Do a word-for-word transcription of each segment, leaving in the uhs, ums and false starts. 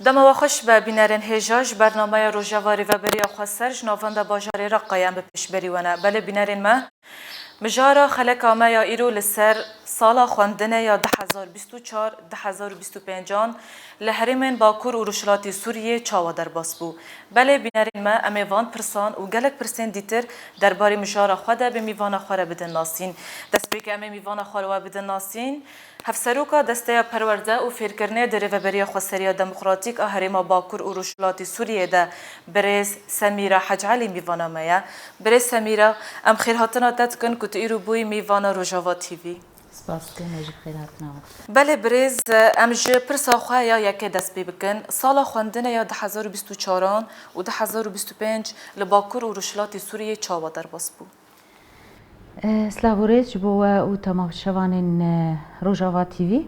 Dema we xweş be bînerên hêja, ji bernameya Rojava Rêveberiya Xweser ji navenda bajarê Reqayê em bi pêşberî we ne. Belê bînerên me, mijara xeleka me ya îro li ser sala xwendinê ya du hezar bîst û çar du hezar û bîst û pêncan li herêmên Bakur û Rojhilatê Sûriyê çawa derbas bû. Belê bînerên me, em ê van pirsan û gelek pirsên dîtir derbarê mijara xwe de bi mîvana xwe re bidin nasîn. Destpêkê em ê mîvana xwe re we bidin nasîn. Hevseroka Desteya Perwerde û Fêrkirinê di Rêveberiya Xweseriya Demokratîk a Herêma Bakur û Rojhilatê Sûriyê de birêz Semîra Hec Elî mîvana me ye. Birêz Semîra, em xêrhatina te dikin ku tu îro bûyî mîvana Rojava T V. Spas dikim, ez jî bi xêrhatina we. Belê birêz, em ji pirsa xwe ya yekê dest pê bikin. Sala xwendinê ya du hezar û bîst û çaran û du hezar û bîst û pênc li Bakur û Rojhilatê Sûriyê çawa derbas bû? Eh, silav û rêz ji bo we û temaşevanên, eh, Rojava T V.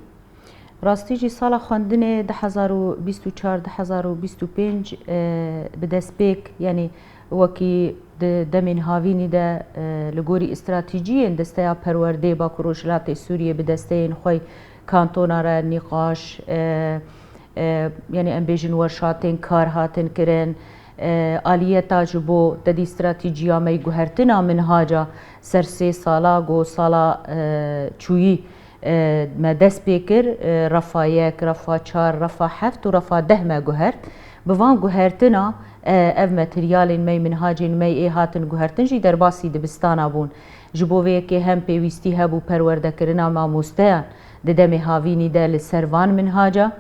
Rastî jî sala xwendinê du hezar û bîst û çar du hezar û bîst û pênc, eh, bi destpêk, yanî wekî di demên havînî de, eh, li gorî stratejiyên Desteya Perwerdê Bakur Rojhilatê Sûriyê bi desteyên xwe kantona re nîqaş, eh, e, yanî em bêjin werşatên kar hatin kirin, e, aliyeta ji bo tedî stratîjiya me yî guhertina minhaca ser sê sala ku sala, e, çûyî, e, me dest pê kir, e, refa yek, refa çar, refa heft û refa deh me guhert. Bi van guhertina, e, ev materyalên me yî, minhacên me yî ê hatin guhertin jî derbasî dibistana bûn. Ji bo vê yekê hem pêwîstî hebû perwerdekirina mamosteyan di demê havînî de li ser van minhaca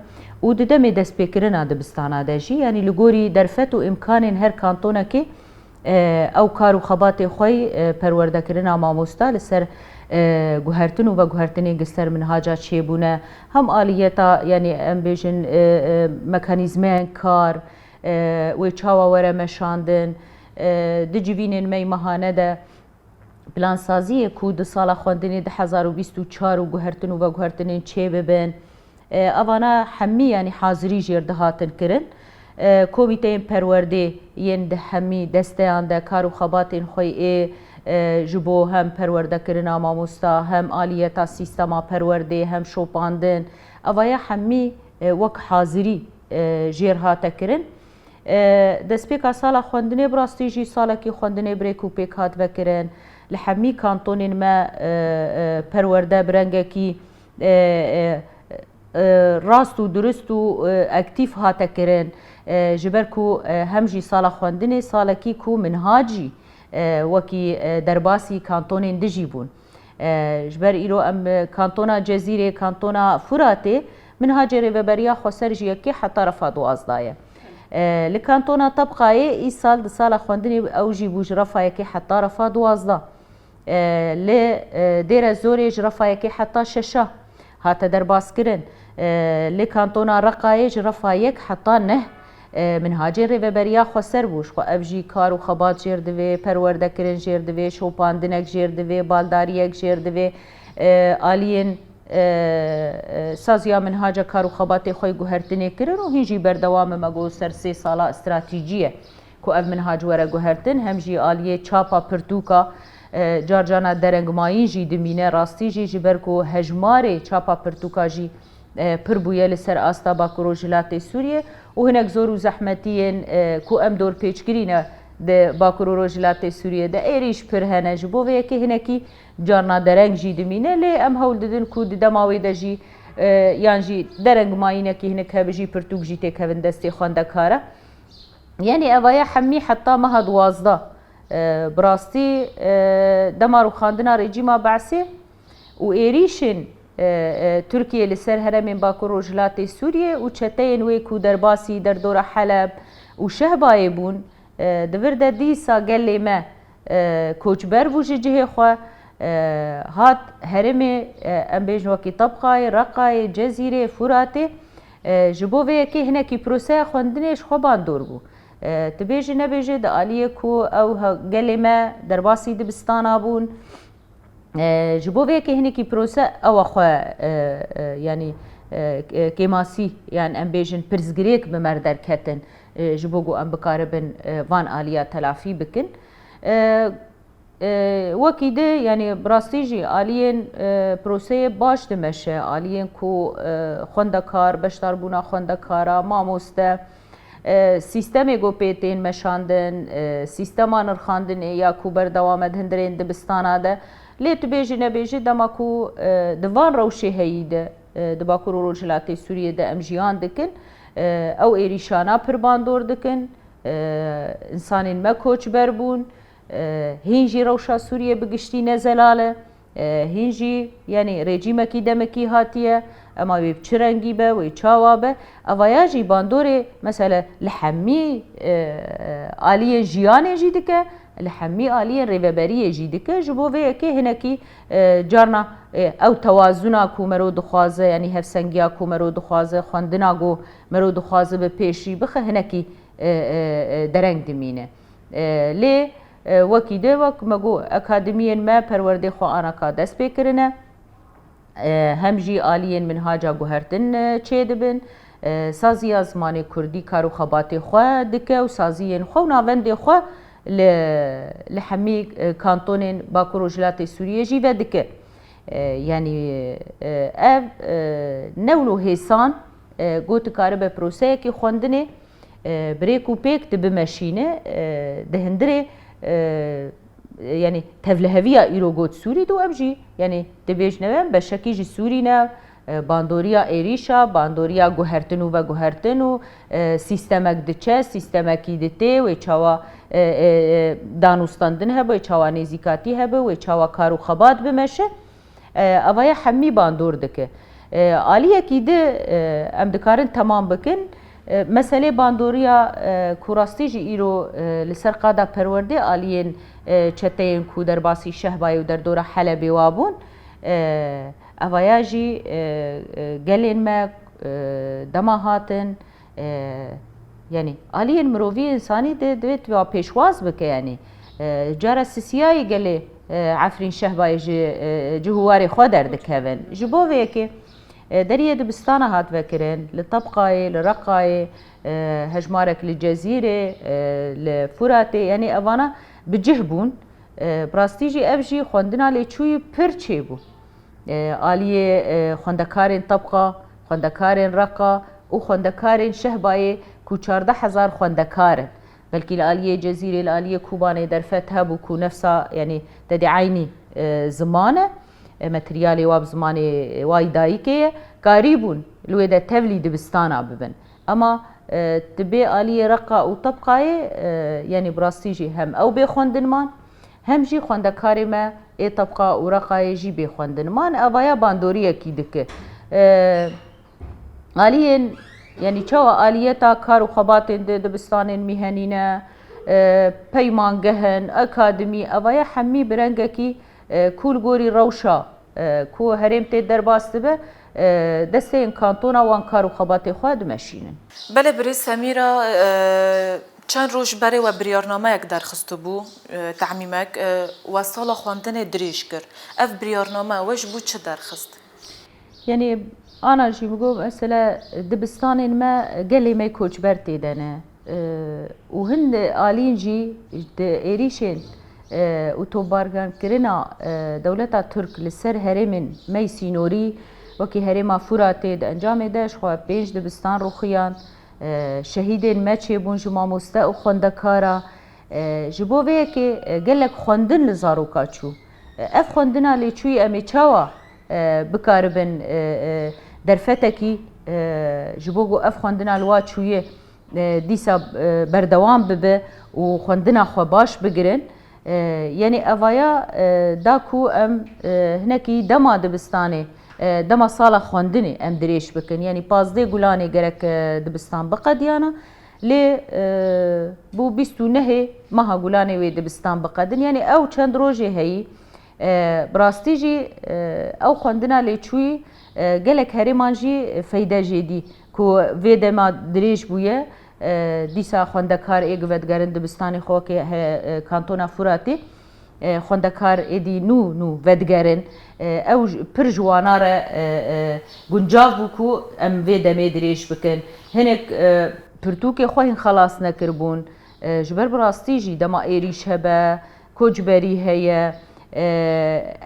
û di demê destpêkirina dibistana de jî, yanî li gorî derfet û îmkanên her kantonekê, e, ew kar û xebatê xwe yî, e, perwerdekirina mamosta li ser, e, guhertin û veguhertinên li ser minhaca çêbûne. Hem aliyeta, yanî em bêjin, e, e, mekanîzmeyên kar, e, wê çawa were meşandin, e, di civînên me yî mehane de, plansaziyê ku di sala xwendinê du hezar û bîst û çar û guhertin û veguhertinên çêbibin. E, evana hemî, yanî hazirî jêr dihatin kirin. E, komîteyên perwerdê yên di hemî desteyan de kar û xebatên xwe ê, e, ji bo hem perwerdekirina mamosta, hem aliyeta sîstema perwerdê, hem şopandin. Evaya hemî, e, wek hazirî, e, jêr hate kirin. E, destpêka sala xwendinê bi rastî jî salekî xwendinê bi rêk û pêk hat vekirin. Li hemî kantonên me, e, e, perwerde bi rengekî, e, e, e, rast û durist û, e, aktîf hate kirin. E, ji ber ku, e, hem jî sala xwendinê salekî ku minhac jî, e, wekî, e, derbasî kantonên dijî bûn. E, ji ber îro em, e, kantona Cezîrê, kantona Furatê, minhacê Rêveberiya Xweser ji yekê heta refa duwazdeh ye. E, li kantona Tebqayê îsal di sala xwendinê ew jî bû ji refa yekê heta refa duwazdeh. E, li, e, Dêre Zorê ji refa yekê heta şeşa hate derbas kirin. E, li kantona Reqayê ji refa yek heta neh, e, minhacên Rêveberiya Xweser bû. Ji xwe ev jî kar û xebat jêr divê, perwerdekirin jêr divê, şopandinek jêr divê, baldariyek jêr divê, e, aliyên, e, e, saziya minhaca kar û xebatê xwe yî guhertinê kirin û hîn jî berdewam e, me got ser sê sala stratejî ye ku ev minhac were guhertin, hem jî aliyê çapa pirtûka, e, carcana derengmayî jî dimîne, rastî jî ji ber ku hejmarê çapa pirtûka jî, e, pir bûye li ser asta Bakur û Rojhilatê Sûriyê û hinek zor û zehmetiyên, e, ku em dorpêçkirî ne di Bakur û Rojhilatê Sûriyê de êrîş pir hene. Ji bo vê yekê hinekî carna dereng jî dimîne, lê em hewl didin ku di dema wê de jî, e, yan jî derengmayînekî hinek hebe jî pirtûk jî têkevin destê xwendekara. Yanî evaya hemî heta meha duwazdeh, e, bi rastî, e, dema rûxandina rejîma Be'sê û êrîşên, e, e, Tirkiyê li ser herêmên Bakur Rojhilatê Sûriyê û çeteyên wê ku derbasî derdora Heleb û Şehbayê bûn, e, di vir de dîsa gelê me, e, koçber bû ji cihê xwe, e, hat herêmê, e, em bêjin wekî Tebqayê, Reqayê, Cezîrê, Furatê. E, ji bo vê yekê hinekî proseya xwendinê ji xwe bandor bû. E, tu bêjî nebêjî, di aliyê ku ew he-, gelê me derbasî dibistana bûn. E, ji bo vê yekê hinekî prose ewa xwe, e, e, yanî, e, e, kêmasî, yan em bêjin pirsgirêk bi me derketin, e, ji bo ku em bikaribin, e, van aliya telafî bikin. E, E, wekî di, yanî bi rastî jî aliyên, e, proseyê baş dimeşe, aliyên ku, e, xwendekar, beşdarbûna xwendekara, mamoste, e, sîstemê ku pê tên meşandin, e, sîstema nirxandinê ya ku berdewam e di hundirên dibistana de. Lê tu bêjî nebêjî dema ku, e, di van rewşê heyî de, e, di Bakur û Rojhilatê Sûriyê de em jiyan dikin, e, ew êrîşana pir bandor dikin, e, însanên me koçber bûn, e, hîn jî rewşa Sûriyê bi giştî ne zelal e. E, hîn jî, yanî rejîmekî demekî hatiye, ema wê bi çi rengî be, wê çawa be. Evaya jî bandorê, mesele li hemî, e, aliyên jiyanê jî dike, li hemî aliyên rêveberiyê jî dike. Ji bo vê yekê hinekî, e, carna, e, ew tewazuna ku mero dixwaze, yanî hevsengiya ku mero dixwaze, xwendina ku mero dixwaze bi pêşî bixe, hinekî, e, e, e, dereng dimîne. E, lê, e, wekî de, wek me got, akademiyên me perwerdê xwe anaka dest pê kirine. E, hem jî aliyên minhaca guhertin, e, çêdibin. E, saziya zimanê kurdî kar û xebatê xwe dike û saziyên xwe û navendê xwe li, li hemî, e, kantonên Bakur û Rojhilatê Sûriyê jî vedike. E, yanî, e, ev, e, ne wilo hêsan, e, got dikaribe proseyekî xwendinê, e, bi rêk û pêk tu bimeşîne, e, di hundirê, e, yanî tevliheviya îro got Sûrî dû, ev jî, yanî dibêjne em beşekî ji Sûrî ne, e, bandoriya êrîşa, bandoriya guhertin û veguhertin û, e, sîstemek diçe, sîstemekî ditê, wê çawa, e, e, e, danûstandin hebe, wê çawa nêzîkatî hebe, wê çawa kar û xebat bimeşe. E, evaya hemî bandor dike. E, aliyekî di, e, em dikarin temam bikin. E, meselê bandoriya, e, ku rastî jî îro, e, li ser qada perwerdê aliyên, e, çeteyên ku derbasî Şehbayê û derdora Helebê wa bûn, e, evaya jî, e, e, gelên me, e, dema hatin, E, yanî aliyên mirovî, însanî de divê tu wa pêşwaz bike, yanî, e, cara sisiyayê gelê, e, Efrîn Şehbayê ji, e, cihûwarê xwe derdikevin. Ji bo vê yekê, e, deriyê dibistana hat vekirin, li Tebqayê, li Reqayê, e, hejmarek li Cezîrê, e, li Furatê, yanî evana bi cih bûn. E, bi rastî jî ev jî xwendina lêçûyî pir çêbû. E, aliyê, e, xwendekarên Tebqa, xwendekarên Reqa û xwendekarên Şehbayê ku çardeh hezar xwendekar in. Belkî li aliyê Cezîrê, li aliyê Kobanê derfet hebû ku nefsa, yanî tedî eynî, e, ziman e, e, materyalê wa bi zimanê wayî dayikê ye, karîbûn li wê de tevlî dibistana bibin. Ema, e, tu bê aliyê Reqa û Tebqayê, e, yanî bi rastî jî hem ew bê xwendin man, hem jî xwendekarê me ê Tebqa û Reqayê jî bê xwendin man. Evaya bandoriyekî dike. E, aliyên, yanî çawa aliyeta kar û xebatên di dibistanên mîhenî ne, e, peymangeh in, akademî, evaya hemî bi rengekî, e, ku li gorî rewşa, e, ku herêm tê derbas dibe, e, desteyên kantona wan kar û xebatê xwe dimeşînin. Belê birêz Semîra, e, çend roj berê we biryarnameyek derxistibû, e, temîmek, e, we sala xwendinê dirêj kir. Ev biryarname we ji bo çi derxist? Yanî ana jî min got, mesela dibistanên me gelê me koçber tê de ne. E, û hin alîn jî di êrîşên, e, û topbarkankirina, e, dewleta Tirk li ser herêmên me yê sînorî, wekî herêma Furatê di encamê de ji xwe pênc dibistan rûxiyan, e, şehîdên me çêbûn ji mamoste û xwendekara. E, ji bo vê yekê, e, gelek xwendin li zaroka çû. E, ev xwendina lêçûyî em ê çawa, e, bikaribin, e, e, derfetekî, e, ji bo ku ev xwendina li wa çûyê, e, dîsa, e, berdewam bibe û xwendina xwe baş bigirin. E, yanî evaya, e, da ku em, e, hinekî dema dibistanê, e, dema sala xwendinê em dirêj bikin. Yanî pazdeh Gulanê gerek, e, dibistan biqediyana. Lê, e, bû bîst û nehê meha Gulanê wê dibistan biqedin. Yanî ew çend rojê heyî, e, bi rastî jî, e, ew xwendina lêçûyî, e, gelek herêman jî feyde jê dî ku vê dema dirêj bûye, e, dîsa xwendekar ê gi vedigerin dibistanê xwe wekî he, e, kantona Furatê. E, xwendekar êdî nû nû vedigerin. E, ew ji, pir ji wana re, e, e, guncav bû ku em vê demê dirêj bikin. Hinek, e, pirtûkê xwe hîn xelas nekiribûn. E, ji ber bi rastî jî dema êrîş hebe, koçberî heye.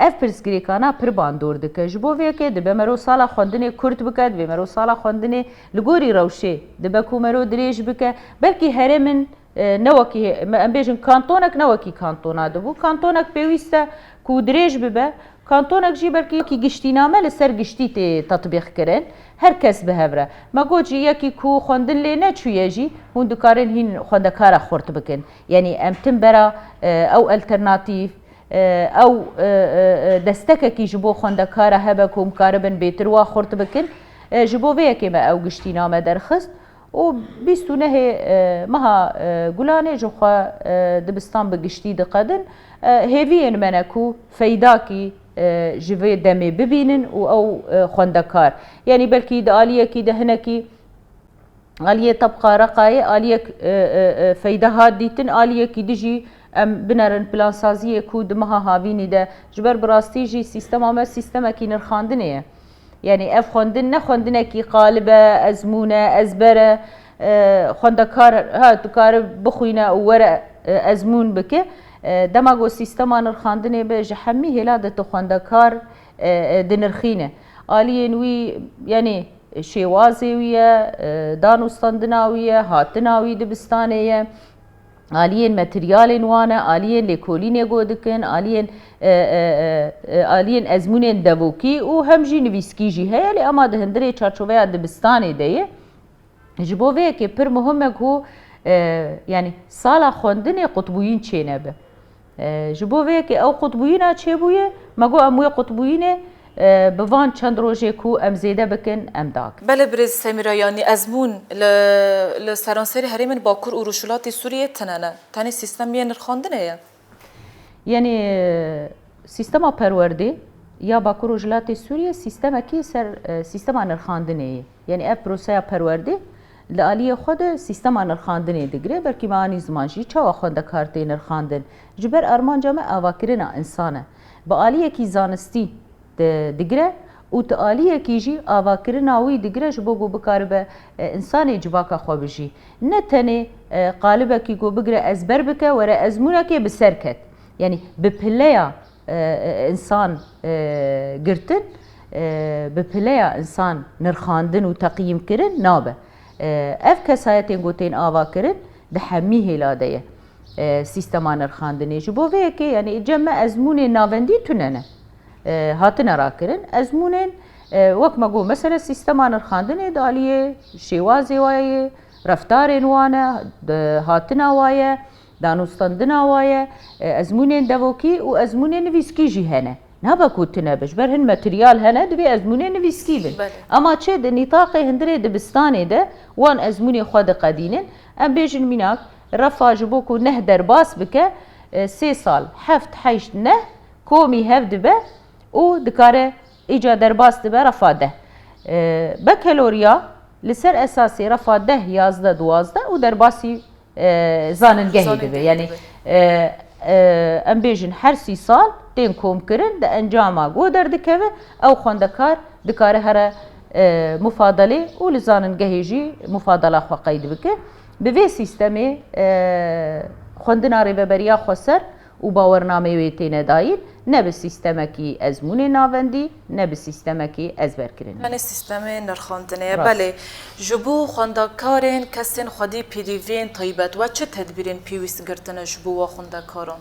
Ev pirsgirêkana pir bandor dike. Ji bo vê yekê dibe mero sala xwendinê kurt bike, divê mero sala xwendinê li gorî rewşê dibe ku mero dirêj bike. Belkî herêmin, e, ne wekî, em bêjin kantonek ne wekî kantona dibû. Kantonek pêwîst e ku dirêj bibe. Kantonek jî belkî wekî giştîname li ser giştî tê tetbîq kirin. Her kes bi hev re. Me got jî yekî ku xwendin lê neçûye jî hûn dikarin hîn xwendekara xurt bikin. Yanî em tim bera, e, ew alternatîf, e, ew, e, e, e, destekekî ji bo xwendekara hebe ku em karibin bêtir wa xurt bikin. E, ji bo vê yekê me ew giştîname derxist û bîst û nehê, e, meha, e, Gulanê ji xwe, e, dibistan bi giştî diqedin. E, hêviyên me ne ku feydakî, e, ji vê demê bibînin û ew, e, xwendekar. Yanî belkî di aliyekî de hinekî aliyê tebqa Reqayê aliyek, e, e, e, feyde hat dîtin, aliyekî dijî em binerin plansaziyê ku di meha havînî de, ji ber bi rastî jî sîstema me sîstemekî nirxandinê ye. Yanî ev xwendin ne xwendinekî qalib e, ezmûn e, ezber e, e, xwendekar ha dikare bixwîne û were, e, ezmûn bike. E, dema ku sîstema nirxandinê be ji hemî hêla de tu xwendekar, e, e, dinirxîne. Aliyên wî, yanî şêwazê wî ye, e, danûstandina wî ye, hatina wî dibistanê ye, aliyên materyalên wan e, aliyên lêkolînê go dikin, aliyên, e, e, e, e, aliyên ezmûnên devokî û hem jî nivîskî jî heye, lê ema di hundirê çarçoveya dibistanê de ye. Ji bo vê yekê pir muhim e ku, e, yanî sala xwendinê qutbûyîn çênebe. E, ji bo vê yekê ew qutbûyîna çêbûye, me got em wê qutbûyînê, e, bi van çend rojê ku em zêde bikin, em dakin. Belê birêz Semîra, yanî ezmûn li, li seranserî herêmên Bakur û Rojhilatê Sûriyê tune ne. Tenê sîstem yê nirxandinê ye. Yanî, e, sîstema perwerdê ya Bakur Rojhilatê Sûriyê sîstemekî ser, e, sîstema nirxandinê ye. Yanî ev proseya perwerdê li aliyê xwe de sîstema nirxandinê digire. Belkî me anî ziman jî çawa xwendekar tê nirxandin. Ji ber armanca me avakirina însan e. Bi aliyekî zanistî di-, digire û tu aliyekî jî avakirina wî digire ji bo ku bikaribe, e, însanê civaka xwe bijî. Ne tenê, e, qalibekî ku bigire ezber bike, were ezmûnekê bi ser ket. Yanî bi pileya, e, e, însan, e, girtin, e, bi pileya însan nirxandin û teqyîm kirin nabe. E, ev kesayetên ku tên ava kirin di hemî hêla de ye, e, sîstema nirxandinê. Ji bo vê yekê, yanî cem me ezmûnên navendî tune ne. E, hatine rakirin. Ezmûnên, e, wek me got, mesela sîstema nirxandinê di aliyê şêwazê wa ye, reftarên wan e, di hatina wa ye, danûstandina wa ye, e, ezmûnên devokî û ezmûnên nivîskî jî hene. Nabe ku tune be, ji ber hin materyal hene, divê ezmûnên nivîskî bin. Belê. Ama çi di nîtaqê hundirê dibistanê de wan ezmûnê xwe diqedînin. Em bêjin mînak, refa ji bo ku neh derbas bike, e, sê sal, heft, heşt, neh komî hev dibe û dikare îca derbas dibe refa deh. E, bekeloriya li ser esasê refa deh, yazdeh, duwazdeh û derbasî, e, zanîngehê dibe. Zanîngehê dibe. Yanî, e, e, em bêjin her sî sal tên komkirin, di encama go derdikeve, ew xwendekar dikare here, e, mufadalê û li zanîngehê jî mufadala xwe qeyd bike. Bi vê sîstemê, e, xwendina Rêveberiya Xweser û bawernameyê wê têne dayîn, ne bi sîstemekî ezmûnê navendî, ne bi sîstemekî ezberkirinê. Yanî sîstemê nirxandinê ye. Rast. Belê, ji bo xwendekarên kesên xwedî pêdiviyên taybet we çi tedbîrên pêwîst girtine ji bo we xwendekaran?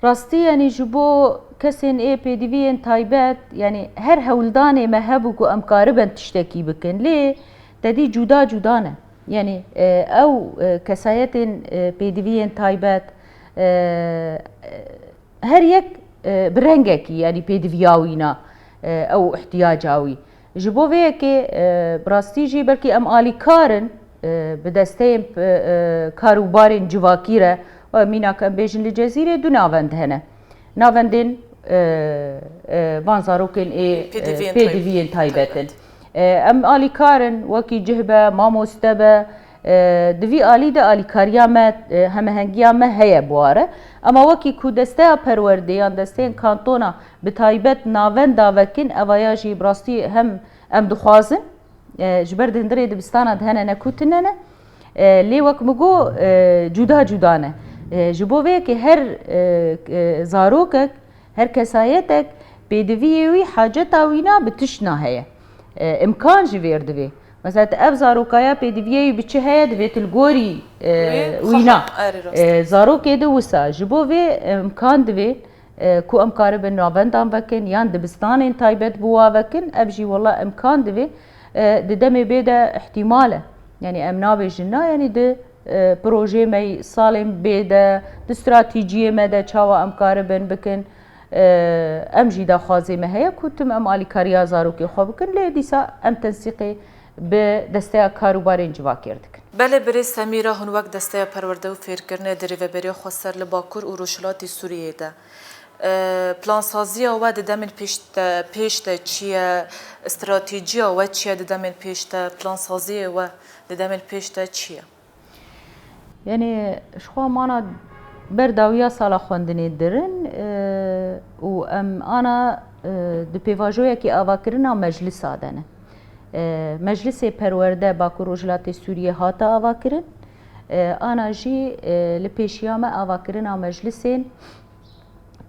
Rastî, yanî ji bo kesên ê pêdiviyên taybet, yanî her hewldanê me hebû ku em karibin tiştekî bikin, lê tedî cuda cuda ne. Yanî, e, ew, e, kesayetên, e, pêdiviyên taybet, e, e, her yek, e, bi rengekî, yanî pêdiviya wîna, e, ew ihtiyaca wî. Ji bo vê yekê, e, bi rastî jî belkî em alîkar in, e, bi desteyên, e, e, kar û barên civakî re, e, mînak em bêjin li Cezîrê du navend hene. Navendên, e, e, van zarokên ê, e, Pêdiviyên pêdiviyên taybet. Taybet in. E, em alîkar in, wekî cih be, mamoste be, e, di vî alî de alîkariya me, e, hemehengiya me heye bi wa re. Ema wekî ku desteya perwerdê yan desteyên kantona bi taybet navenda vekin, eva ya jî bi rastî hem em dixwazin, e, ji ber di hundirê dibistana de hene ne ku tune ne. E, lê wek min got, e, cuda cuda ne. E, ji bo vê yekê her, e, e, zarokek, her kesayetek pêdiviyê wî, haceta wîna bi tiştna heye. E, imkan ji vêr divê. Mesela, tu ev zarokaya pêdiviyê wî bi çi heye, divê tu li gorî, e, Wê wîna. Xwe, erê, rast. E, zarokê de wisa. Ji bo vê, e, imkan divê, e, ku em karibin navendan vekin, yan dibistanên taybet bi wa vekin, ev jî wela imkan divê, e, di demê bê de ihtimal e. Yanî em nabêjin na, yanî di, e, projeyê me yî salên bê de, di stratejiyê me de çawa em karibin bikin, e, em jî daxwazê me heye ku tim em alîkariya zarokê xwe bikin, lê dîsa em tensîqê bi desteya kar û barên civakê re dikin. Belê birêz Semîra, hûn wek desteya perwerde û fêrkirinê di rêveberiya xweser li Bakur û Rojhilatê Sûriyeyê de, e, plansaziya we di demên pêş de, pêş de çi ye? Stratejiya we çi ye di demên pêş de? Plansaziyê we di demên pêş de çi ye? Yanî, ji xwe mana ber dawiya sala xwendinê dirin, e, û em ana, e, di pêvajoyekî avakirina meclisa de ne. E, Meclisê Perwerde Bakur Rojhilatê Sûriyê hate avakirin. E, ana jî, e, li pêşiya me avakirina meclisên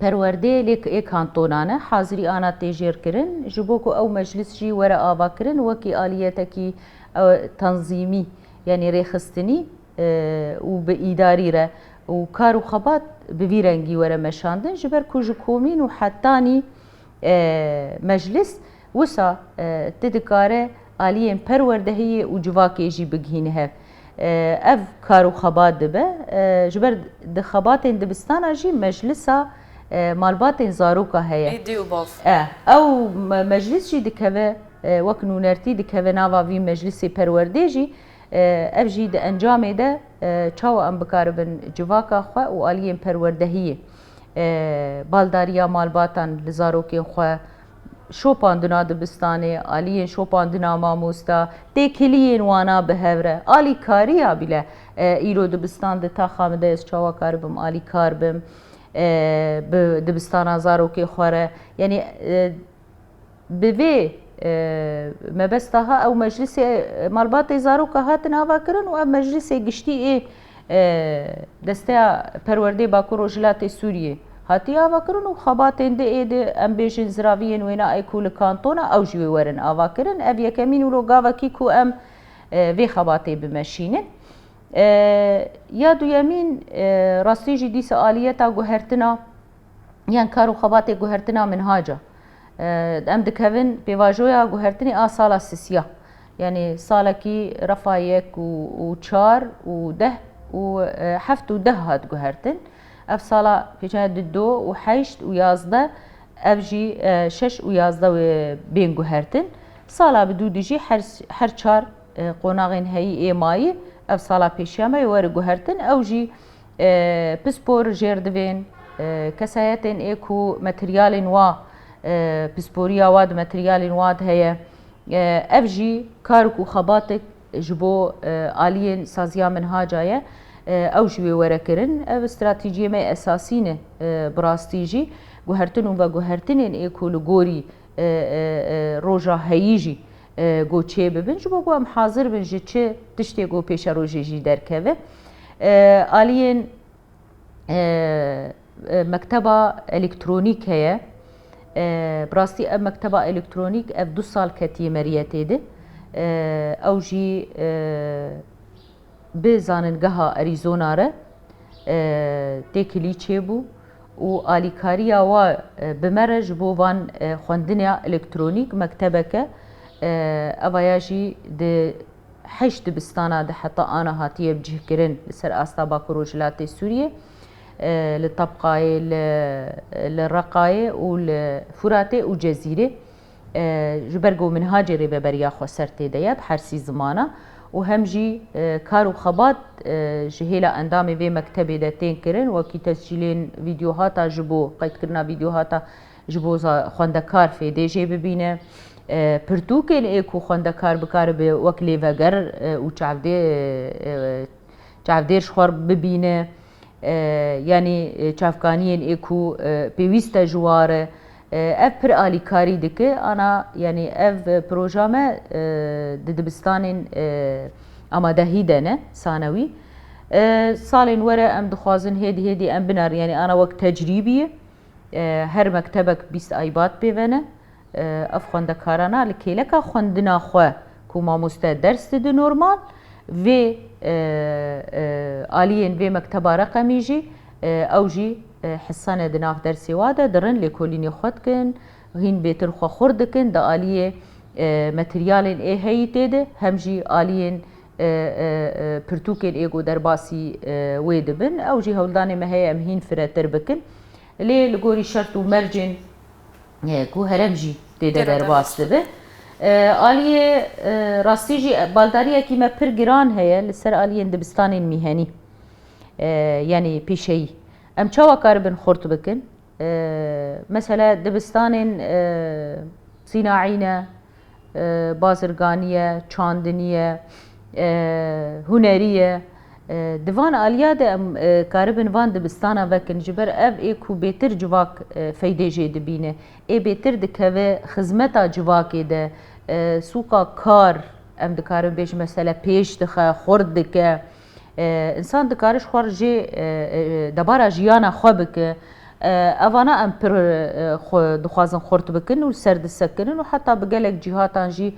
perwerdê lê ê kantona ne, hazirî ana tê jêr kirin, ji bo ku ew meclis jî were avakirin wekî aliyetekî, e, tenzîmî, yanî rêxistinî, e, û bi îdarî re û kar û xebat bi vî rengî were meşandin, ji ber ku ji komîn û hetanî, e, meclis wisa, e, ti dikare aliyên perwerdehiyê û civakê jî bigihîne hev. E, ev kar û xebat dibe. E, ji ber di xebatên dibistana jî meclisa, e, malbatên zaroka heye. Ê dê û bav. E, ew me-, meclis jî dikeve, e, wek nûnertî dikeve nava vî meclisê perwerdê jî, e, ev jî di encamê de, e, çawa em bikaribin civaka xwe û aliyên perwerdehiyê, e, baldariya malbatan li zarokên xwe, şopandina dibistanê, aliyên şopandina mamosta, têkiliyên wana bi hev re, alîkariya bîle, e, îro dibistan di taxa min de ez çawa karibim alîkar bim, e, bi dibistana zarokê xwe re. Yanî, e, bi vê, e, mebesta ha ew meclisê, e, malbatê zaroka hatin avakirin û ev meclisê giştî ê, e, Desteya Perwerdê Bakur Rojhilatê Sûriyê hatiye avakirin û xebatên di ê di, em bêjin, ziraviyên wêna ê ku li kantona ew jî wê werin avakirin. Ev yekemîn wilo gavekî ku em, e, vê xebatê bimeşînin. E, ya duyemîn, e, rastî jî dîsa aliyeta guhertina yan kar û xebatê guhertina minhaca. E, em dikevin pêvajoya guhertinê a sala sisiya. Yanî salekî refa yek û, û çar û deh û, e, heft û deh hat guhertin. Ev sala pêşiya di do û heşt û yazdeh, ev jî, e, şeş û yazdeh wê bên guhertin. Sala bi dû dijî her, her çar, e, qonaxên heyî ê mayî, ev sala pêşiya me yê were guhertin. Ew jî, e, pispor jêr divên, e, kesayetên ê ku materyalên wa, e, pisporiya wa di materyalên wa de heye. E, ev jî karek û xebatek ji bo, e, aliyên saziya minhaca ye. E, ew jî wê were kirin. Ev stratejiyê me esasî ne, e, bi rastî jî guhertin û veguhertinên ê ku li gorî, e, e, e, roja heyî jî, e, go çê bibin. Ji bo ku em hazir bin ji çi tiştê ku pêşerojê jî derkeve. E, aliyên, e, e, mekteba elektronîk heye. E, bi rastî ev mekteba elektronîk ev du sal ketiye meriyetê de. E, ew jî, e, bi Zanîngeha Arizona re, e, têkilî çêbû û alîkariya wa, e, bi me re ji bo van, e, xwendina elektronîk mektebeke, e, evaya jî di heşt dibistana de heta ana hatiye bicihkirin li ser asta Bakur Rojhilatê Sûriyê, e, li Tabqayê, li, li Reqayê û li Furatê û Cezîrê. E, ji ber ku minhacê Rêveberiya Xweser tê de ye, bi her sî zimana û hem jî, e, kar û xebat, e, ji hêla endamê vê mektebê de tên kirin, wekî tescîlên vîdyohata ji bo, qeydkirina vîdyohata ji bo za-, xwendekar fêdê jê bibîne, e, pirtûkên ê ku xwendekar bikaribe wek lêveger, e, û çavdê, e, çavdêr ji xwe bibîne. E, yanî, e, çavkaniyên ê ku, e, pêwîst e ji wa re, e, ev pir alîkarî dike. Ana, yanî ev, e, proja me, e, di dibistanên, e, amadehî de ne, sanewî. Salên were em dixwazin hêdî hêdî em binerin, yanî ana wek tecrîbî ye. Her mektebek bîst aybat pê ve ne. Ev xwendekarana li kêleka xwendina xwe ku mamoste ders dide normal, vê aliyên vê mekteba reqemî jî ew jî hisa ne di nav dersê wa de dirin, lêkolînê xwe dikin, hîn bêtir xwe xurt dikin, di aliyê materyalên ê heyî tê de, hem jî aliyên pirtûkên ê ku derbasî wê dibin. Ew jî hewldanê me heye em hîn firetir bikin. Lê li gorî şert û mercên ku herem jî tê de derbas dibe. Aliyê rastî jî baldariyekî me pir giran heye li ser aliyên dibistanên mîhenî, yanî pêşeyî. Em çawa karibin xurt bikin? Mesela dibistanên sînaî ne, bazirganî ye, çandinî ye, hunerî ye. Di van aliya de em karibin van dibistana vekin, ji ber ev ê ku bêtir civak feydê jê dibîne, ê bêtir dikeve xizmeta civakê de, sûka kar, em dikarin bêjin mesela pêş dixe, xurt dike. Însan dikare ji xwe re jê debara jiyana xwe bike. Evana em pir xwe dixwazin xurt bikin û li ser disekinin û heta bi gelek cîhatan jî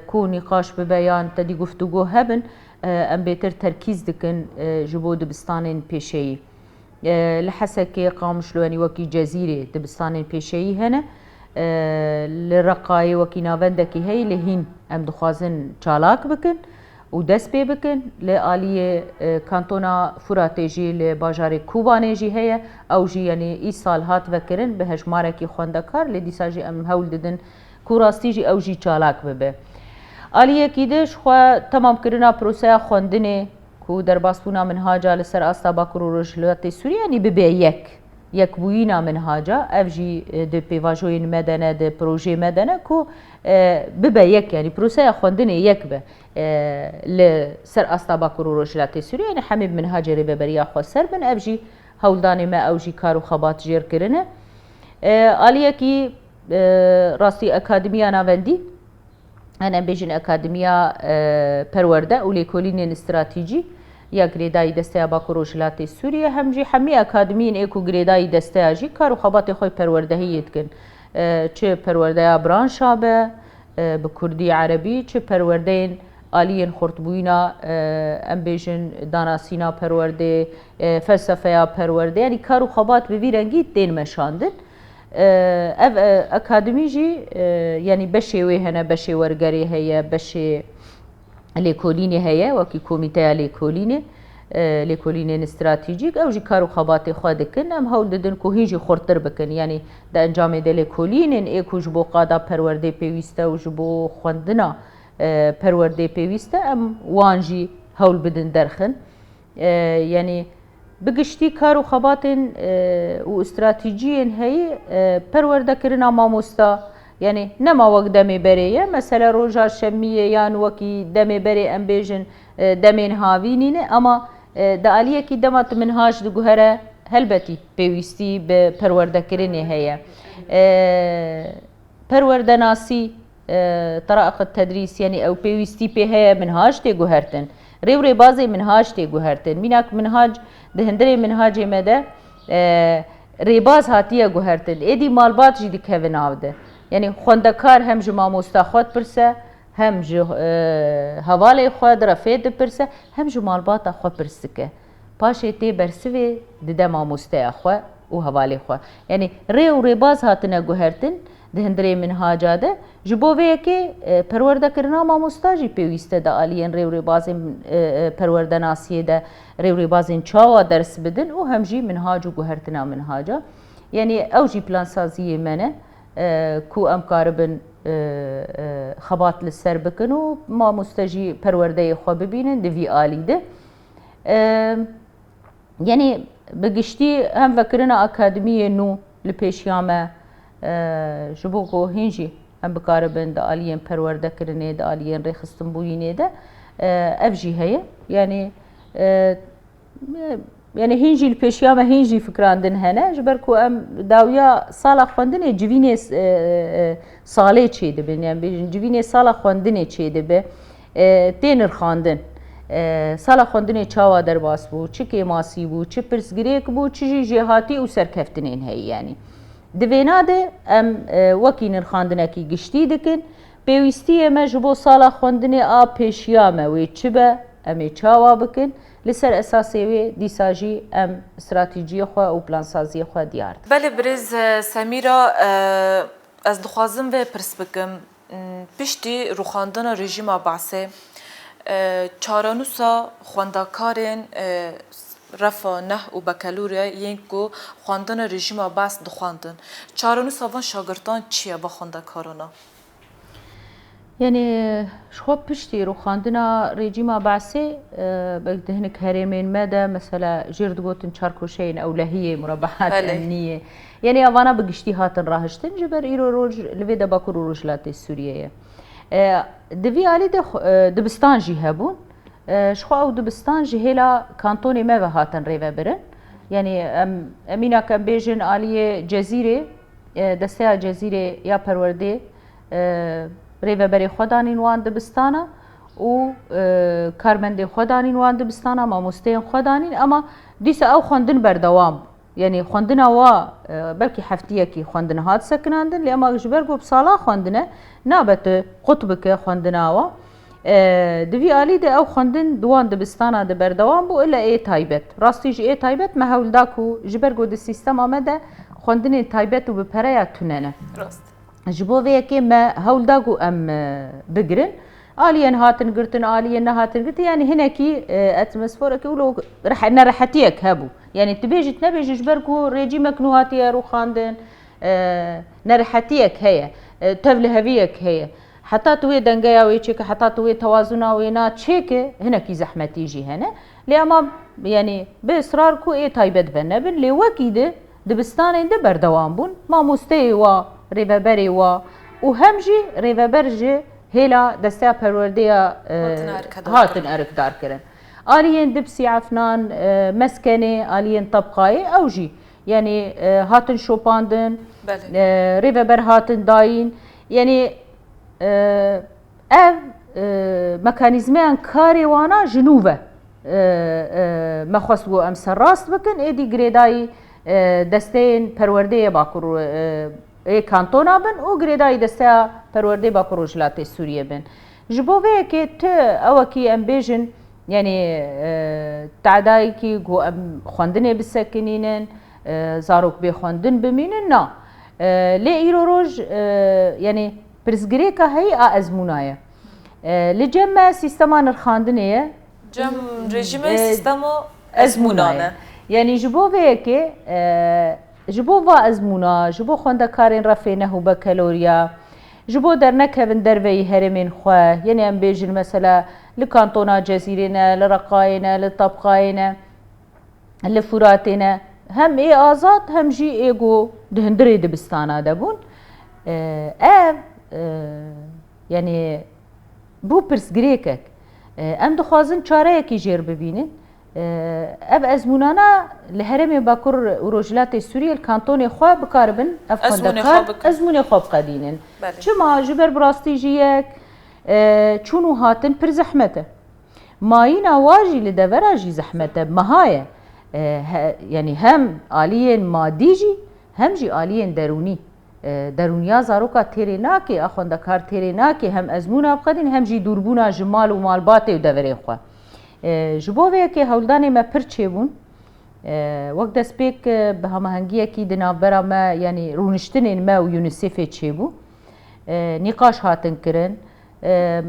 ku nîqaş bibe yan tedî guftûgo hebin, em bêtir terkîz dikin ji bo dibistanên pêşeyî. Li Hesekê, Qamişlo, yanî wekî Cezîrê dibistanên pêşeyî hene. Li Reqayê wekî navendekî heye, lê hîn em dixwazin çalak bikin û dest pê bikin. Li aliyê kantona Furatê jî li bajarê Kobanê jî heye. Ew jî, yanî îsal hat vekirin bi hejmarekî xwendekar, lê dîsa jî em hewl didin ku rastî jî ew jî çalak bibe. Aliyekî din ji xwe temamkirina proseya xwendinê ku derbasbûna minhaca li ser asta Bakur û Rojhilatê Sûriyê, yanî bibe yek, yekbûyîna minhaca, ev jî, e, di pêvajoyên me de ne, di projeyê me de ne ku, e, bibe yek, yanî proseya xwendinê yek be, e, li ser asta Bakur û Rojhilatê Sûriyê, yanî hemî bi minhacê rêveberiya xweser bin, ev jî hewldanê me, ew jî kar û xebat jêr kirine. E, aliyekî, e, rastî akademiya navendî, Em bêjin Akademiya, e, Perwerde û Lêkolînên Stratejî ya girêdayî Desteya Bakur Rojhilatê Sûriyê, hem jî hemî akademiyên ê ku girêdayî desteya jî kar û xebatê xwe perwerdehiyê dikin. E, çi perwerdeya branşa be, e, bi kurdî, erebî, çi perwerdeyên aliyên xurtbûyîna, e, em bêjin danasîna perwerdê, e, felsefeya perwerdê, yanî kar û xebat bi vî rengî tên meşandin. Ev, e, akademî jî, e, yanî beşê wê hene, beşê wergerê heye, beşê lêkolînê heye, wekî komîteya lêkolînê, e, lêkolînên stratejîk, ew jî kar û xebatê xwe dikin. Em hewl didin ku hîn jî xurttir bikin. Yanî di encamê de lêkolînên ê ku ji bo qada perwerdê pêwîst e û ji bo xwendina, e, perwerdê pêwîst e, em wan jî hewl bidin derxin. E, yanî bi giştî kar û xebatên, e, û stratejiyên heyî, e, perwerdekirina mamosta, yanî nema wek demê berê ye, mesela roja şemiyê yan wekî demê berê em bêjin, e, demên havî nîne, ama, e, di aliyekî dema tu minhaj diguhere, helbetî pêwîstî bi perwerdekirinê heye. E, Perwerdenasî, e, teraiq tedrîs, yanî ew pêwîstî pê heye, minhaj tê guhertin. Rê û rêbazê minhaj tê guhertin. Mînak minhaj, di hundirê minhacê me de, e, rêbaz hatiye guhertin. Êdî malbat jî dikeve nav de. Yanî xwendekar hem ji mamosta xwe dipirse, hem ji, e, hevalê xwe di refê dipirse, hem ji malbata xwe pirs dike. Paşê tê bersivê dide mamosteya xwe û hevalê xwe. Yanî rê û rêbaz hatine guhertin di hundirê minhaca de. Ji bo vê yekê, e, perwerdekirina mamosta jî pêwîst e di aliyên rê û rêbazên, e, e, perwerdenasiyê de, rê û rêbazên çawa ders bidin û hem jî minhac û guhertina minhaca. Yanî ew jî plansaziyê me ne, e, ku em karibin, e, e, xebat li ser bikin û mamoste jî perwerdeyê xwe bibînin di vî alî de. E, Yanî bi giştî hem vekirina akademiyê nû li pêşiya me, e, ji bo ku hîn jî em bikaribin di aliyên perwerdekirinê, di aliyên rêxistinbûyînê de, e, ev jî heye. Yanî, e, yanî hîn jî li pêşiya me hîn jî fikrandin hene, ji ber ku em dawiya sala xwendinê civînê, e, e, salê çêdibin, yanî bêjin civînê sala xwendinê çêdibe, e, tê nirxandin. E, sala xwendinê çawa derbas bû, çi kêmasî bû, çi pirsgirêk bû, çi jî jêhatî û serkeftinên heye, yanî. Di vêna de em, e, wekî nirxandinekî giştî dikin. Pêwîstiyê me ji bo sala xwendinê a pêşiya me wê çi be, em ê çawa bikin? Li ser esasê wê dîsa jî em stratejiyê xwe û plansaziyê xwe diyar dikin. Belê birêz, e, Semîra, e, ez dixwazim vê pirs bikim. Piştî rûxandina rejîma Basê, e, çarenûsa xwendekarên, e, refa neh û bekelûrê yên ku xwendina rejîma Bas dixwendin. Çarenûsa van şagirtan çi ye, va xwendekarana? Yanî, ji xwe piştî rûxandina rejîma Basê, e, belkî di hinek herêmên me de, mesela, jêr digotin çarkoşeyên ewlehiyê, murabehat Belê. emniyê. Yanî, evana bi giştî hatin rahiştin, ji ber îro roj li vê de Bakur û Rojhilatê Sûriyê ye. E, di vî alî de xwe-, e, dibistan jî hebûn. E, ji xwe ew dibistan ji hêla kantonê me ve hatin rêvebirin. Yanî, em, em îna ke em bêjin aliyê Cezîrê, e, desteya Cezîrê ya perwerdê, e, rêveberê xwe danîn wan dibistana û, e, karmendê xwe danîn wan dibistana, mamosteyên xwe danîn, ema dîsa ew xwendin berdewam bû. Yanî xwendina wa, e, belkî heftiyekî xwendin hat sekinandin, lê ema ji ber ku bi sala xwendine, nabe tu qut bike xwendina wa. E, di vî alî de ew xwendin di wan dibistana de berdewam bû, ila ê taybet. Rastî jî ê taybet me hewl da ku ji ber ku di sîstema me de xwendinên taybet û bi pereya tune ne. Rast. Ji bo vê yekê me hewl da ku em, e, bigirin. Aliyên hatin girtin, aliyên nehatin girtin. Yanî hinekî, e, atmosferekî wilo rehe-, nerehetiyek hebû. Yanî tu bêjî, tu nebêjî ji ber ku rejîmek nû hatiye rûxandin, e, nerehetiyek heye, e, tevliheviyek heye. Heta tu wê dengeya wê çêke, heta tu wê tewazuna wê na çêke, hinekî zehmetî jî hene. Lê ema, yanî, bi israr ku ê taybet ve nebin, lê wekî di dibistanên de berdewam bûn. Mamosteyê wa, rêveberê wa û hem jî rêveber ji hêla desteya perwerdeya, e, Hatin erkdar hatin kirin. erkdar kirin. Aliyên Dibsî, Efnan, e, Meskenê, aliyên Tebqayê, ew jî, yanî, e, hatin şopandin, Belê. e, rêveber hatin dayîn. Yanî, e, ev, e, mekanîzmeyan karê wana ji nû ve, e, e, me xwest ku em serrast bikin, êdî girêdayî, e, desteyên perwerdeyê Bakur, e, ê kantona bin û girêdayî desteya perwerdeyê Bakur Rojhilatê Sûriyê bin. Ji bo vê yekê tu ewekî em bêjin, yanî, e, tadayekî ku em xwendinê bisekinînin, e, zarok bê xwendin bimînin, na. E, lê îro roj, e, yanî, pirsgirêka heyî a ezmûna ye. E, li cem me sîstema nirxandinê ye. Cem rejîmê E, sîstema ezmûna ezmûna ye. ye. Yanî ji bo vê yekê, e, ji bo va ezmûna, ji bo xwendekarên refê neh û bekeloriya, ji bo dernekevin derveyî herêmên xwe, yanî em bêjin mesela li kantona Cezîrê ne, li Reqayê ne, li Tabqayê ne, li Furatê ne, hem ê azad hem jî ê ku di hundirê dibistana de bûn. E, ev, e, yanî bû pirsgirêkek. E, em dixwazin çareyekî jêr bibînin. E, ev ezmûnana li herêmê Bakur û Rojhilatê Sûriyê li kantonê xwe bikaribin ev Ezmûnê xwendekar xwe bikin. ezmûnê xwe biqedînin. Belê. Çima? Ji ber bi rastî jî yek, e, çûn û hatin pir zehmet e. Mayîna wa jî li devera jî zehmet e, meha ye. E, he, yanî hem aliyên madî jî, hem jî aliyên derûnî. E, derûniya zaroka têrê nake, a xwendekar têrê nake, hem ezmûna biqedîn, hem jî dûrbûna ji mal û malbatê û deverê xwe. E, ji bo vê yekê hewldanê me pir çêbûn. E, wek destpêk, e, bi hemahengiyekî di navbera me, yanî rûniştinên me û UNICEFê çêbû. E, nîqaş hatin kirin. E,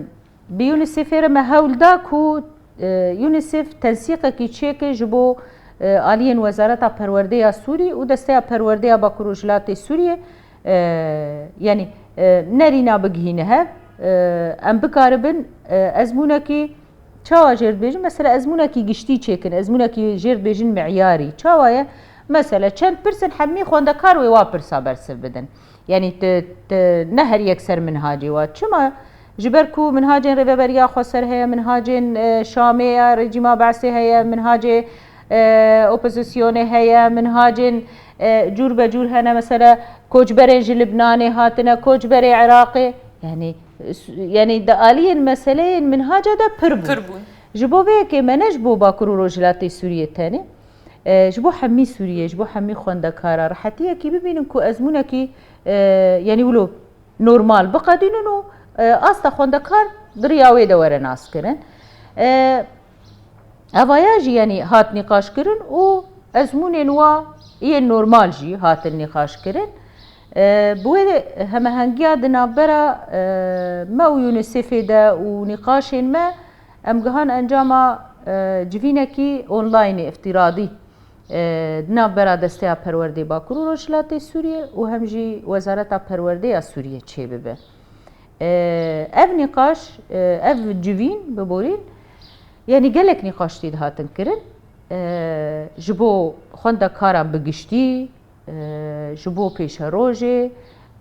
Bi UNICEFê re me hewl da ku, e, UNICEF tensîqekî çêke ji bo, e, aliyên Wezareta Perwerdê ya Sûrî û Desteya Perwerdê ya Bakur Rojhilatê Sûriyê, e, yanî, e, nerîna bigihîne hev, e, em bikaribin, e, ezmûnekî çawa jêr dibêjin? Mesela ezmûnekî giştî çêkin, ezmûnekî jêr dibêjin meyarî. Çawa ye? Mesela çend pirs in, hemî xwendekar wê wa pirsa bersiv bidin. Yanî tu, tu ne her yek ser minhacê wa. Çima? Ji ber ku minhacên Rêveberiya Xweser heye, minhacên, e, Şamê ya rejîma Be'sê heye, minhacê, e, opozisyonê heye, minhacên, e, cûr be cûr hene, mesela koçberên ji Libnanê hatine, koçberê Iraqê. Yanî, s-, yanî di aliyên meseleyên minhaca de pir bûn. Pir bûn. Ji bo vê yekê me ne ji bo Bakur û Rojhilatê Sûriyê tenê, e, ji bo hemî Sûriyê, ji bo hemî xwendekara rehetiyekî bibînin ku ezmûnekî, e, yanî wilo normal biqedînin û, e, asta xwendekar di riya wê de were naskirin. E, Evaya jî, yanî, hat nîqaşkirin û ezmûnên wa yên normal jî hatin nîqaşkirin. E, bi wê hemehengiya di navbera, e, me û UNICEFê de û nîqaşên me, em gihan encama, e, civînekî onlaynê, îftîradî, e, di navbera Desteya Perwerdê Bakur û Rojhilatê Sûriyê û hem jî Wezareta Perwerdê ya Sûriyê çêbibe. E, ev nîqaş, e, ev civîn, biborîn, yanî gelek nîqaş tê dihatin kirin. E, ji bo xwendekaran bi giştî, e, ji bo pêşerojê,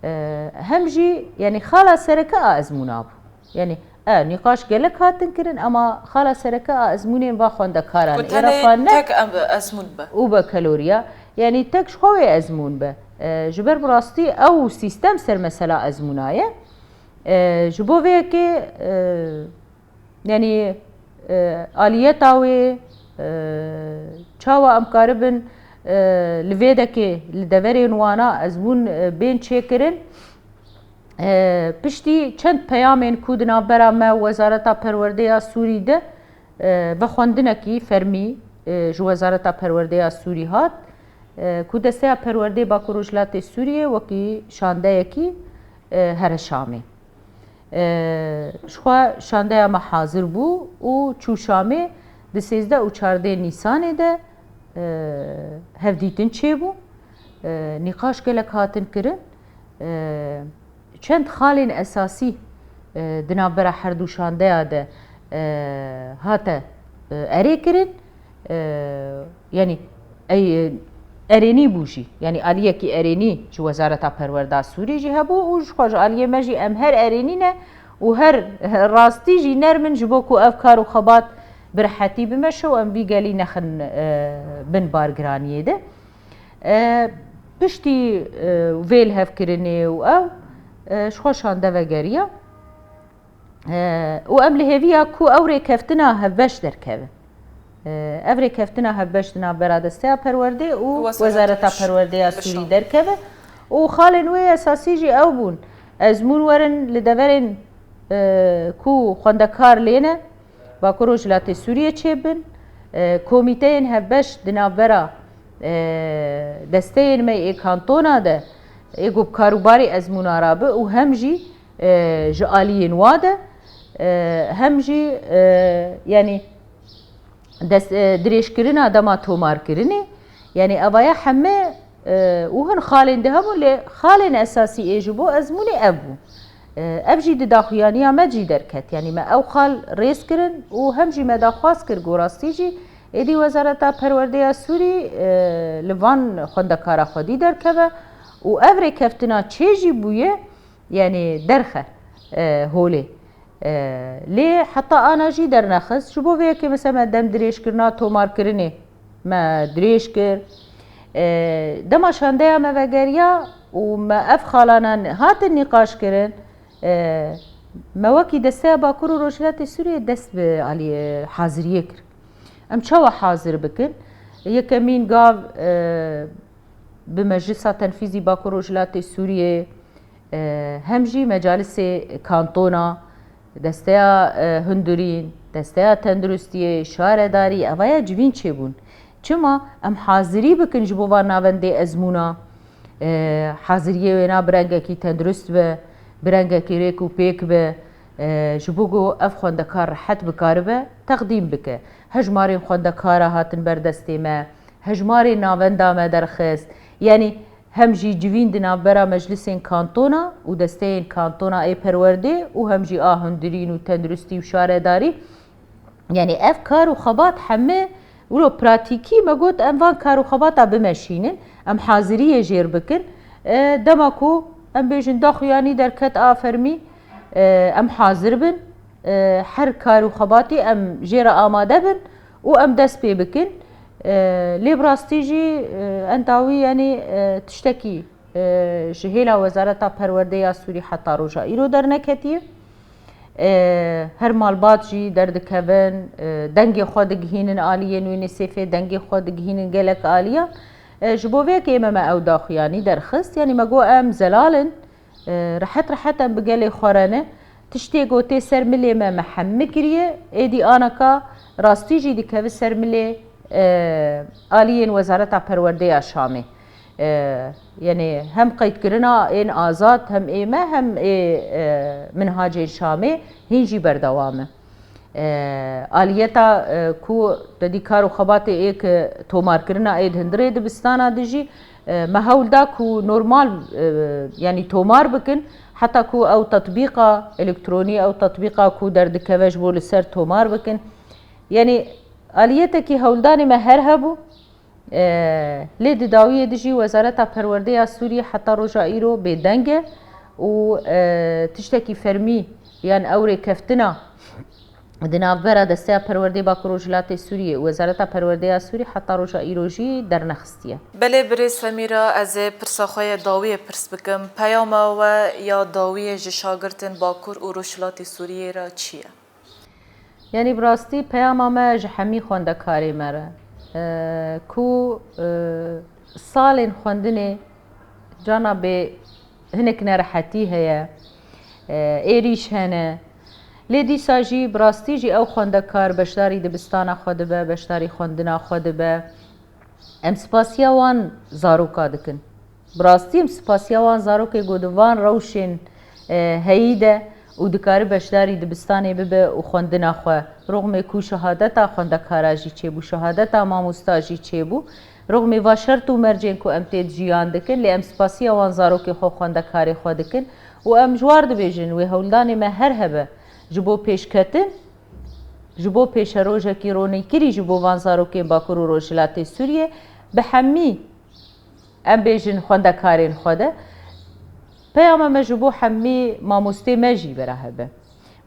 e, hem jî, yanî xala sereke a ezmûna bû. Yanî, e, nîqaş gelek hatin kirin, ema xala sereke a ezmûnên va xwendekaran, Ku ê tenê refa ne tek em ezmûn be. Û bakaloriya. Yanî tek ji xwe wê ezmûn be. E, ji ber bi rastî ew sîstem ser mesela ezmûna ye. E, ji bo vê yekê, e, yanî, e, aliyeta wê, e, çawa em karibin, e, li vê dekê, li deverên wana ezmûn, e, bên çêkirin. E, piştî çend peyamên ku di navbera me û Wezareta Perwerdê ya Sûrî de, e, vexwendinekî fermî, e, ji Wezareta Perwerdê ya Sûrî hat, e, ku Desteya Perwerdê Bakur Rojhilatê Sûriyê wekî şandeyekî, e, here Şamê. E, ji xwe şandeya me hazir bû û çû Şamê. Di sêzdeh û çardeh Nîsanê de, e, hevdîtin çêbû. E, nîqaş gelek hatin kirin. E, çend xalên esasî, e, di navbera her du şandeya de, e, hate, e, erê kirin. E, yanî, ey, e, erênî bû jî. Yanî aliyekî erênî ji Wezareta Perwerda Sûrî jî hebû û ji xwe ji aliyê me jî em her erênî ne û her rastî jî nerm in ji bo ku ev kar û xebat bi rehetî bimeşe û em vî gelî nexin, e, bin bargiraniyê de. E, piştî, e, vê lihevkirinê û ew, e, ji xwe şande vegeriya. E, û em li hêviya ku ew rêkeftina hevbeş derkeve. E, ev rêkeftina hevbeş di navbera Desteya Perwerdê û Wezareta Wezareta Perwerdê ya Sûrî derkeve. Û xalên wê esasî jî ew bûn. Ezmûn werin li deverên, e, ku xwendekar lê ne, Bakur Rojhilatê Sûriyê çêbin. E, komîteyên hevbeş di navbera, e, desteyên me ê kantona de, ê ku bi karûbarê ezmûna rabe û hem jî, e, ji aliyên wa de, e, hem jî, e, yanî dest, e, dirêjkirina dema tomarkirinê, yanî evaya heme, e, û hin xalên di hebûn, lê xalên esasî ê ji bo ezmûnê ev bû. E, ev jî di daxuyaniya me jî derket. Yanî me ew xal rêz kirin û hem jî me daxwaz kir ku rastî jî êdî Wezareta Perwerdeya Sûrî, e, li van xwendekara xwedî derkeve û ev rêkeftina çê jî bûye, yanî derxe, e, holê. E, lê heta ana jî dernexist. Ji bo vê yekê mesela me dem dirêjkirina tomarkirinê me dirêj kir. E, dema şandeya me vegeriya û me ev xalana hatin nîqaş kirin, e, me wekî Desteya Bakur û Rojhilatê Sûriyê dest bi alî, e, haziriyê kir. Em çawa hazir bikin? Yekemîn gav, e, bi Meclisa Tenfîzî Bakur Rojhilatê Sûriyê, e, hem jî mecalisê kantona, desteya, e, hundirîn, desteya tenduristiyê, şaredarî, evaya civîn çêbûn. Çima? Em hazirî bikin ji bo van navendê ezmûna, e, haziriyê wêna bi rengekî tendurist be, bi rengekî rêk û pêk be, e, ji bo ku ev xwendekar rehet bikaribe teqdîm bike. Hejmarên xwendekara hatin ber destê me, hejmarê navenda me derxist. Yanî hem jî civîn di navbera meclisên kantona û desteyên kantona ê perwerdê û hem jî a hundirîn û tenduristî û şaredarî. Yanî ev kar û xebat heme wilo pratîkî me got em van kar û xebata bimeşînin, em haziriyê jêr bikin. E, dema ku em bêjin daxuyanî derket a fermî, e, em hazir bin. E, her kar û xebatî em jê re amade bin û em dest pê bikin. E, lê bi rastî jî, e, entawî, yanî, e, tiştekî, e, ji hêla Wezareta Perwerdê ya Sûrî heta roja îro derneketiye. E, her malbat jî derdikevin, e, dengê xwe digihînin aliyên UNICEF'ê, dengê xwe digihînin gelek aliyan. E, ji bo vê yekê me, me ew daxuyanî derxist. Yanî me got em zelal in, e, rehet rehet em bi gelê xwe re ne. Tiştê ku tê ser milê me, me hemî kiriye. Êdî anaka rastî jî dikeve ser milê, e, aliyên Wezareta Perwerdeya Şamê. E, yanî hem qeydkirina ên azad, hem ê me, hem ê, e, minhacên Şamê hîn jî berdewam e. E, aliyeta, e, ku te dî kar û xebatê ê ki tomarkirina ê di hundirê dibistana de jî, e, me hewl da ku normal, e, yanî tomar bikin, heta ku ew tetbîqa elektronî, ew tetbîqa ku derdikeve ji bo li ser tomar bikin. Yanî aliyetekî hewldanê me her hebû. E, lê di dawiyê de jî Wezareta Perwerdeya Sûriyê heta roja îro bêdeng e û, e, tiştekî fermî yan ew rêkeftina di navbera Desteya Perwerdeyê Bakur Rojhilatê Sûriyê û Wezareta Perwerdeya Sûrî heta roja îro jî dernexistiye. Belê birêz Semîra, ez ê pirsa xwe ya dawiyê pirs bikim. Peyama we ya dawiyê ji şagirtên Bakur û Rojhilatê Sûriyê re çi ye? Yanî bi rastî peyama me ji hemî xwendekarê me re, e, ku, e, salên xwendinê cana bê hinek nerehetî heye, e, êrîş hene. Lê dîsa jî bi rastî jî ew xwendekar beşdarî dibistana xwe dibe, beşdarî xwendina xwe dibe. Em spasiya wan zaroka dikin. Bi rastî em spasiya wan zarokê ku di van rewşên, e, heyî de û dikare beşdarî dibistanê bibe û xwendina xwe, rixmê ku şehadeta xwendekara jî çêbû, şehadeta mamosta jî çêbû, rixmê va şert û mercên ku em tê de jiyan dikin, lê em spasiya wan zarokê xwe, xwendekarê xwe dikin û em ji war dibêjin, wê hewldanê me her hebe ji bo pêşketin, ji bo pêşerojekî ronîkirî ji bo van zarokên Bakur û Rojhilatê Sûriyê, bi hemî, em bêjin, xwendekarên xwe de. Peyama me ji bo hemî mamostê me jî bera hebe.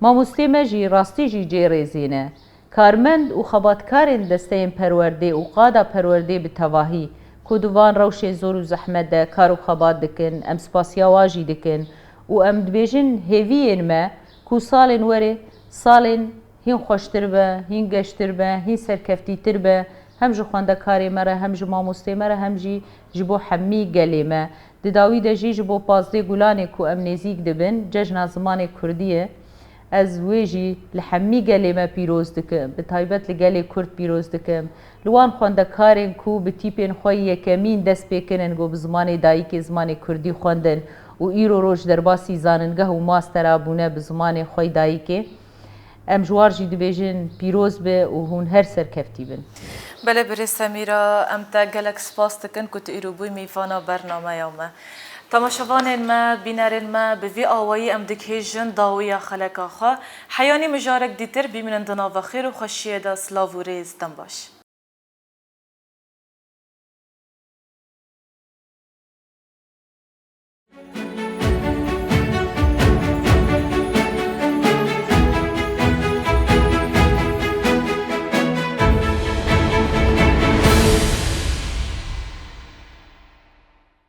Mamostê me jî rastî jî cê rêzê ne. Karmend û xebatkarên desteyên perwerdê û qada perwerdê bi tevahî ku di van rewşên zor û zehmet de kar û xebat dikin, em spasiya wan jî dikin û em dibêjin hêviyên me ku salên werê salên hîn xweştir be, hîn geştir be, hîn serkeftîtir be, hem ji xwendekarê me re, hem ji mamostê me re, hem jî ji bo hemî gelê me. Di dawî de jî ji bo pazdeh Gulanê ku em nêzîk dibin, cejna zimanê kurdî ye. Ez wê jî li hemî gelê me pîroz dikim, bi taybet li gelê kurd pîroz dikim. Li wan xwendekarên ku bi tîpên xwe yekemîn dest pê kirin ku bi zimanê dayikê, zimanê kurdî xwendin û îro roj derbasî zanîngeh û mastera bûne bi zimanê xwe yê dayikê. Em ji war jî dibêjin pîroz be û hûn her serkeftî bin. Belê birêz Semîra, em te gelek spas dikin ku tu îro bûyî mîvana bernameya me. Temaşevanên me, bînerên me, bi vî awayî em digihêjin dawiya xeleka xwe. Heyanî mijarek dîtir bimînin di nava xêr û xweşiyê de. Silav û rêz, dem baş.